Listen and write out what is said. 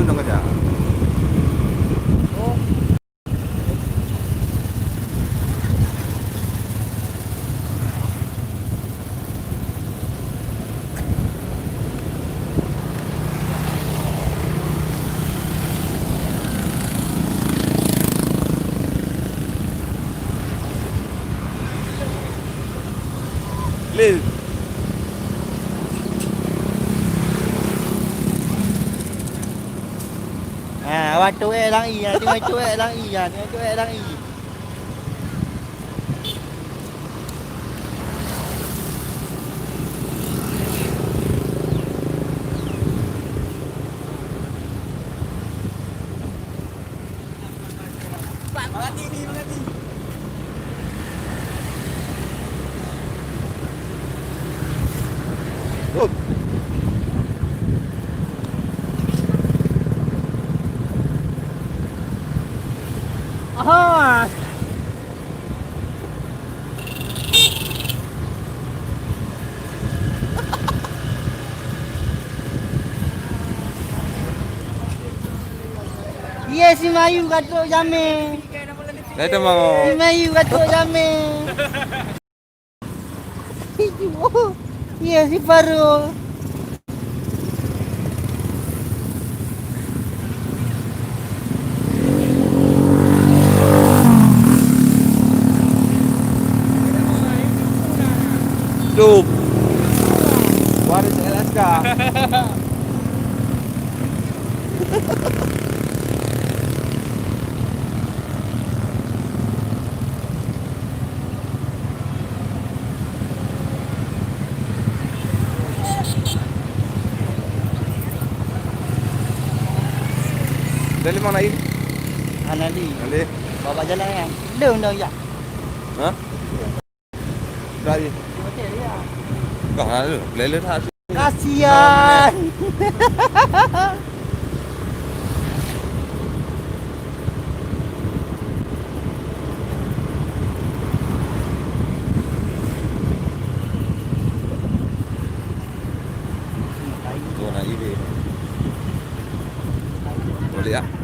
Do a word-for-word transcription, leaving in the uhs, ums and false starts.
Untung kerja. Leh. Ha, awak tuek lam ie, ha, tengok tuek lam ie, ha, tengok tuek lam ie. Aha. Ye, si Mayu ka trok jamé. Dah itu mau. Si Mayu ka trok jamé. Ye, si Farouk. Dup. Waris L S K. Dari mana ini? Anali. Anali. Bawa jalan kan? Leuh dah ya. Ha? Dari. Kau lalu, lele tak? Kasihan. Tuh, nak ide. Boleh ah.